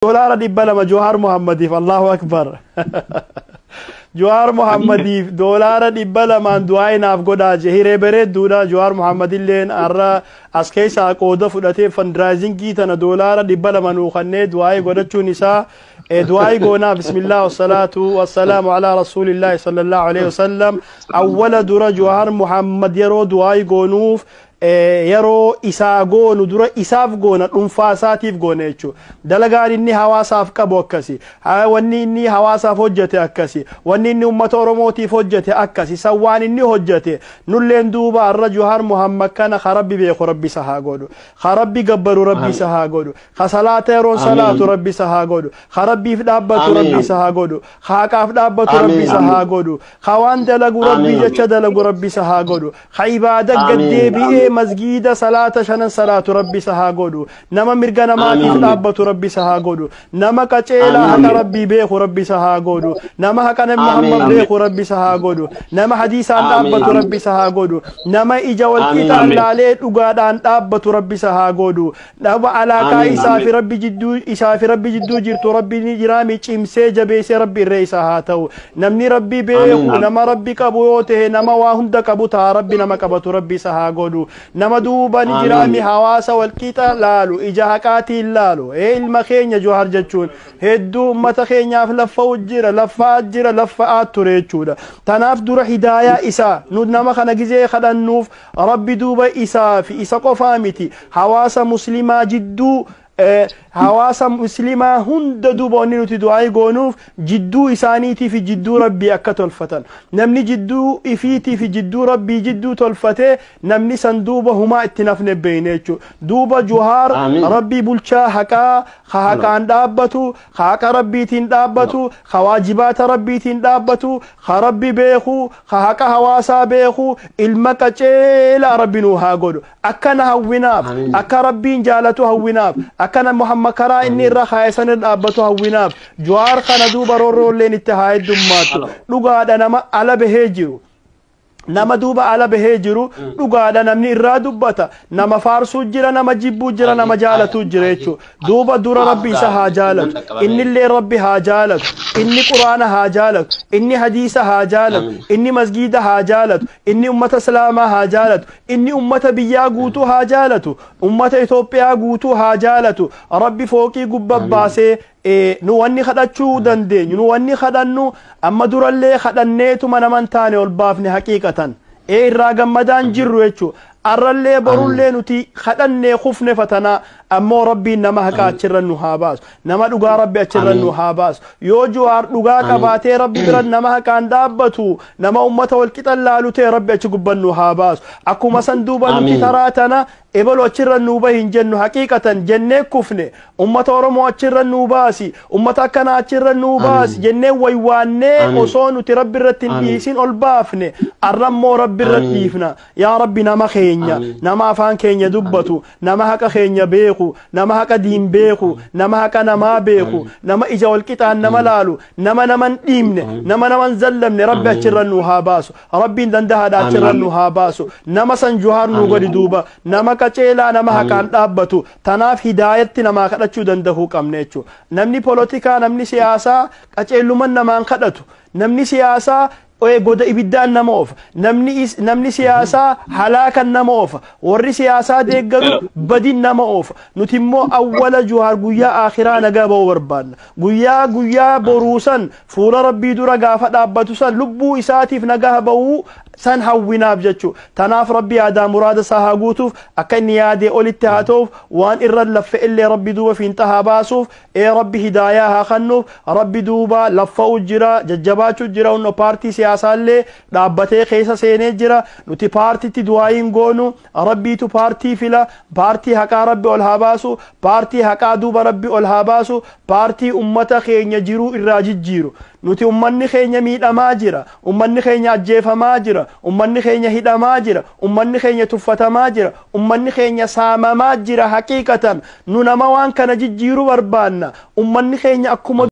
200 Jawaar Mohammadiif. Allahu Akbar. Jawaar Mohammadiif $200 du'aa inaaf godhaa je. Hiree bareedduudha. Jawaar Mohammad illeen har'a as keessaa qooda fudhatee fundraisingii tana $200 nuu kennee du'aa godhachuun isaa, du'aa goonaa. Bismillah, wassalaatu wassalaamu alaa rasuulillahi sallallahu alaihi wasallam. Awwala dura Jawaar Mohammad yeroo du'aa goonuuf, yeroo isaa goonu dura isaaf goona, dhuunfaa isaatiif goona jechuudha. Dalagaan inni hawaasaaf qabu akkasi. Wanni inni hawaasaaf hojjete akkasi. Wanni inni uummata Oromootiif hojjete akkasi. San waan inni hojjete nulleen duuba har'a Jawaar Muhammad kana ka Rabbi beeku Rabbi isa haa godhu. Ka Rabbi gabbaru Rabbi isa haa godhu. Ka salaata yeroon salaatu Rabbi isa haa godhu. Ka Rabbiif dhaabbatu Rabbi isa haa godhu. Ka haqaaf dhaabbatu Rabbi isa haa godhu. Ka waan dalagu Rabbi jecha dalagu Rabbi isa haa godhu. Ka ibaada gaddeebi'ee masgiida salaata shanan salaatu Rabbi isa haa godhu. Nama mirga namaatiif dhaabbatu Rabbi isa haa godhu. Nama qaceelaa haqa Rabbii beeku Rabbi isa haa godhu. Nama haqa Nabi Muhammad beeku Rabbi isa haa godhu. Nama hadiisaan dhaabbatu Rabbi isa haa godhu. Nama ija walqixaan laalee dhugaadhaan dhaabbatu Rabbi isa haa godhu. Nama alaaqaa isaa fi Rabbi jidduu, isaa fi Rabbi jidduu jirtu Rabbi ni jiraami cimsee jabeessee Rabbi irree isa haa ta'u. Namni Rabbi beeku nama Rabbi qabu yoo ta'e nama waa hunda qabu ta'a. Rabbi nama qabatu Rabbi isa haa godhu. Nama duuba ni jiraami hawaasa walqixa laalu, ija haqaatiin laalu. Ilma keenya Jawaar jechuun hedduu ummata keenyaaf laffa'u jira, laffa'aa jira, laffa'aa ture jechuudha. Tanaaf dura hidaayaa isaa nu nama kana gizee kadhannuuf Rabbi duuba isaa fi isa qofaa miti, hawaasa muslimaa jidduu, hawaasa muslimaa hunda duuba wanni nuti du'aa goonuuf jidduu isaaniitii fi jidduu Rabbii akka tolfatan. Namni jidduu ifiitii fi jidduu Rabbii jidduu tolfatee namni san duuba humaa itti nafne beeyne jechuudha. Duuba Jawaar Rabbii bulchaa haqaa, ka haqaan dhaabbatu, ka haqa Rabbiitiin dhaabbatu, ka waajibaata Rabbiitiin dhaabbatu, ka Rabbi beeku, ka haqa hawaasaa beeku, ilma qaceelaa Rabbi nuu haa godhu. Akkana hawwinaaf, akka Rabbiin jaalatu hawwinaaf, akkana Muhammad karaa inni irra kaaye san irra dhaabbatu hawwinaaf. Jawaar kana duuba roorroolleen itti haa heddummaattu. Dhugaadha, nama ala bahee jiru. Nama duuba ala bahee jiru dhugaadha, namni irraa dubbata. Nama faarsuu jira, nama jibbuu jira, nama jaalatuu jira jechuudha. Duuba dura Rabbi isa haa jaalatu. Innillee Rabbi haa jaalatu. Inni Quraana haa jaalatu. Inni hadiisa haa jaalatu. Inni masgiida haa jaalatu. Inni ummata Islaamaa haa jaalatu. Inni ummata biyyaa guutuu haa jaalatu. Ummata Itoophiyaa guutuu haa jaalatu. Rabbi fooqii gubbaa baasee nu wanni kadhachuu dandeenyu, nu wanni kadhannu amma durallee kadhanneetuma naman taane ol baafne haqiiqatan irraa gammadaan jirru jechuudha. Arrallee borullee nuti kadhannee kufne fatanaa, ammoo Rabbiin nama haqa achirra nu haa baasu. Nama dhugaa Rabbi achirra nu haa baasu. Yoo Jawaar dhugaa qabaatee Rabbi bira nama haqaan dhaabbatu, nama ummata walqixan laalu ta'e, Rabbi achi gubban nu haa baasu. Akkuma san duuba nuti taraa tana ebelu achirra nuu bahi hin jennu. Haqiiqatan jennee kufne. Ummata Oromoo achirra nuu baasi, ummata akkanaa achirra nuu baasi jennee waywaannee osoo nuti Rabbi irratti hin dhiisin ol baafne. Arrammoo Rabbi irratti dhiifna. Yaa Rabbi, nama keenya, nama afaan keenya dubbatu, nama haqa keenya beeku, nama haqa diin beeku, nama haqa namaa beeku, nama ija walqixaan nama laalu, nama naman dhiibne, nama naman zallamne Rabbi achirra nuu haa baasu. Rabbiin dandahaadha, achirra nuu haa baasu. Nama san Jawaar nuu godhi. Duuba nama qaceelaa, nama haqaan dhaabbatu. Tanaaf hidaayatti namaa kadhachuu dandahuu qabne jechuudha. Namni polotikaa, namni siyaasaa qaceelluman namaan kadhatu. Namni siyaasaa goda ibiddaan nama oofa. Namni siyaasaa halaakan nama oofa. Warri siyaasaa deeggaru badin nama oofa. Nuti immoo awwala Jawaar guyyaa akhiraa nagaa ba'uu barbaanna. Guyyaa boruu san fuula Rabbii dura gaafa dhaabbatu san lubbuu isaatiif nagaa ba'uu san hawwinaaf jechuu. Tanaaf Rabbi yaadaa muraada isaa haa guutuuf, akka inni yaadee olitti haa ta'uuf, waan irra laffe illee Rabbi duuba fiinxa haa baasuuf, Rabbi hidaayaa haa kennuuf. Rabbi duuba laffa'u jira, jajjabaachuu jira. Hunno paartii siyaasaallee dhaabbatee keessa seenee jira. Nuti paartitti du'aayin goonu, Rabbiitu paartii fila. Paartii haqaa Rabbi ol haa baasu. Paartii haqaa duuba Rabbi ol haa baasu. Paartii ummata keenya jiruu irraa jijjiiru. Nuti ummanni keenya miidhamaa jira, ummanni keenya ajjeefamaa jira, ummanni keenya hidhamaa jira, ummanni keenya tuffatamaa jira, ummanni keenya saamamaa jira. Haqiiqatan nu nama waan kana jijjiiruu barbaanna. Ummanni keenya akkuma